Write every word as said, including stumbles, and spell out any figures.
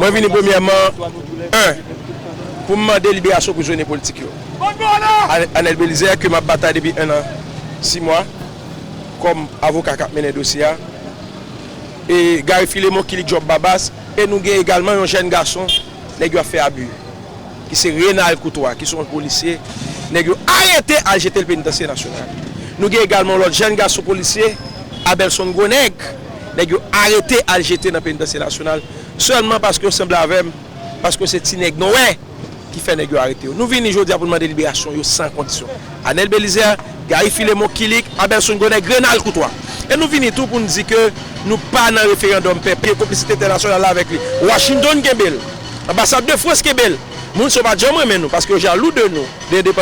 Mwen vini premyèman, en, pou m mande liberasyon prizonye politik yo. Anel Belizaire, ke m ap batay depi en an, sis mwa, kòm avoka k ap mennen dosye a. E Gary Philemon, Kilik, Job Babas, e nou gen egalman yon jèn gason, nèg yo ap fè abi, ki se Renald Courtois, ki se yon polisye, nèg yo arete al jete l penitansye nasyonal. Nou gen egalman yon lòt jèn gason polisye, Abelson Gwonèg, nèg yo arete al jete nan penitansye nasyonal, sèlman paske yo sanble avè m, paske se ti nèg nou wè ki fè nèg yo arete yo. Nou vini jodi a pou n mande liberasyon yo san kondisyon. Anel Belizaire, Gary Philemon, Kilik, Abelson Gwonèg, Renald Courtois. E nou vini tou pou n di ke nou pa nan referandòm pèp, gen konplisite entènasyonal la avèk li. Washington kenbe l. Anbasad de Frans kenbe l. Moun sa yo pa t janm renmen nou, paske yo jalou de nou, de endepandans.